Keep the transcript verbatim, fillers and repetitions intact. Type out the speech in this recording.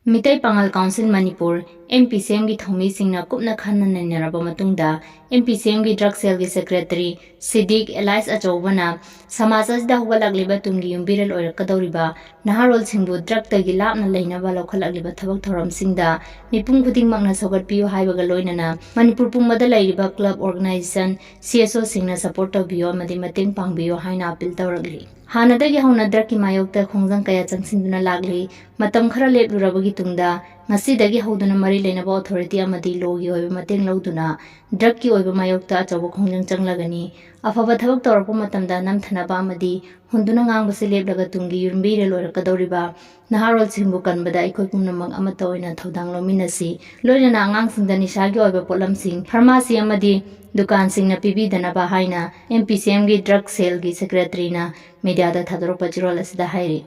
ꯃꯤꯇꯩ ꯄꯥꯉꯜ council Manipur, M P ꯁꯤ ꯑꯦꯝꯒꯤ ꯊꯧꯃꯤꯁꯤꯡꯅ ꯀꯨꯞꯅ ꯈꯟꯅ ꯅꯩꯅꯔꯕ ꯃꯇꯨꯡꯗ, ꯑꯦꯝ ꯄꯤ ꯁꯤ ꯑꯦꯝꯒꯤ ꯗ꯭ꯔꯒ ꯁꯦꯜꯒꯤ ꯁꯦꯀ꯭ꯔꯦꯇꯔꯤ ꯁꯤꯗꯤꯛ ꯑꯦꯂꯥꯏꯁ ꯑꯆꯧꯕꯅ ꯁꯃꯥꯖ ꯑꯁꯤꯗ ꯍꯧꯒꯠꯂꯛꯂꯤꯕ ꯇꯨꯡꯒꯤ ꯌꯨꯝꯕꯤꯔꯦꯜ ꯑꯣꯏꯔꯛꯀꯗꯧꯔꯤꯕ ꯅꯍꯥꯔꯣꯜꯁꯤꯡꯕꯨ ꯗ꯭ꯔꯒꯇꯒꯤ ꯂꯥꯞꯅ ꯂꯩꯅꯕ ꯂꯧꯈꯠꯂꯛꯂꯤꯕ ꯊꯕꯛ ꯊꯧꯔꯝꯁꯤꯡꯗ ꯃꯤꯄꯨꯝ ꯈꯨꯗꯤꯡꯃꯛꯅ ꯁꯧꯒꯠꯄꯤꯌꯨ ꯍꯥꯏꯕꯒ ꯂꯣꯏꯅꯅ ꯃꯅꯤꯄꯨꯔ ꯄꯨꯝꯕꯗ ꯂꯩꯔꯤꯕ club, organisation, C S ꯑꯣꯁꯤꯡꯅ support ꯇꯧꯕꯤꯌꯨ ꯑꯃꯗꯤ ꯃꯇꯦꯡ ꯄꯥꯡꯕꯤꯌꯨ ꯍꯥꯏꯅ ꯑꯄꯤꯜ ꯇꯧꯔꯛꯂꯤ꯫ ꯍꯥꯟꯅꯗꯒꯤ ꯍꯧꯅ ꯗ꯭ꯔꯒꯀꯤ ꯃꯥꯌꯣꯛꯇ ꯈꯣꯡꯖꯪ ꯀꯌꯥ ꯆꯪꯁꯤꯟꯗꯨꯅ ꯂꯥꯛꯂꯤ꯫ ꯃꯇꯝ ꯈꯔ ꯂꯦꯞꯂꯨꯔꯕꯒꯤ ꯇꯨꯡꯗ ꯉꯁꯤꯗꯒꯤ ꯍꯧꯗꯨꯅ ꯃꯔꯤ ꯂꯩꯅꯕ ꯑꯣꯊꯣꯔꯤꯇꯤ ꯑꯃꯗꯤ ꯂꯣꯒꯤ ꯑꯣꯏꯕ ꯃꯇꯦꯡ ꯂꯧꯗꯨꯅ ꯗ꯭ꯔꯒꯀꯤ ꯑꯣꯏꯕ ꯃꯥꯌꯣꯛꯇ ꯑꯆꯧꯕ ꯈꯣꯡꯖꯪ ꯆꯪꯂꯒꯅꯤ꯫ ꯑꯐꯕ ꯊꯕꯛ ꯇꯧꯔꯛꯄ ꯃꯇꯝꯗ ꯅꯝꯊꯅꯕ ꯑꯃꯗꯤ ꯍꯨꯟꯗꯨꯅ ꯉꯥꯡꯕꯁꯤ ꯂꯦꯞꯂꯒ ꯇꯨꯡꯒꯤ ꯌꯨꯝꯕꯤꯔꯦꯜ ꯑꯣꯏꯔꯛꯀꯗꯧꯔꯤꯕ ꯅꯍꯥꯔꯣꯜꯁꯤꯡꯕꯨ ꯀꯟꯕꯗ ꯑꯩꯈꯣꯏ ꯄꯨꯝꯅꯃꯛ ꯑꯃꯠꯇ ꯑꯣꯏꯅ ꯊꯧꯗꯥꯡ ꯂꯧꯃꯤꯟꯅꯁꯤ꯫ ꯂꯣꯏꯅꯅ ꯑꯉꯥꯡꯁꯤꯡꯗ ꯅꯤꯁꯥꯒꯤ ꯑꯣꯏꯕ ꯄꯣꯠꯂꯝꯁꯤꯡ, ꯐꯥꯔꯃꯥꯁꯤ ꯑꯃꯗꯤ ꯗꯨꯀꯥꯟꯁꯤꯡꯅ ꯄꯤꯕꯤꯗꯅꯕ ꯍꯥꯏꯅ ꯑꯦꯝ ꯄꯤ ꯁꯤ ꯑꯦꯝꯒꯤ ꯗ꯭ꯔꯒ ꯁꯦꯜꯒꯤ ꯁꯦꯀ꯭ꯔꯦꯇꯔꯤꯅ ꯃꯤꯗꯤꯌꯥꯗ ꯊꯥꯗꯣꯔꯛꯄ ꯆꯦꯔꯣꯜ ꯑꯁꯤꯗ ꯍꯥꯏꯔꯤ꯫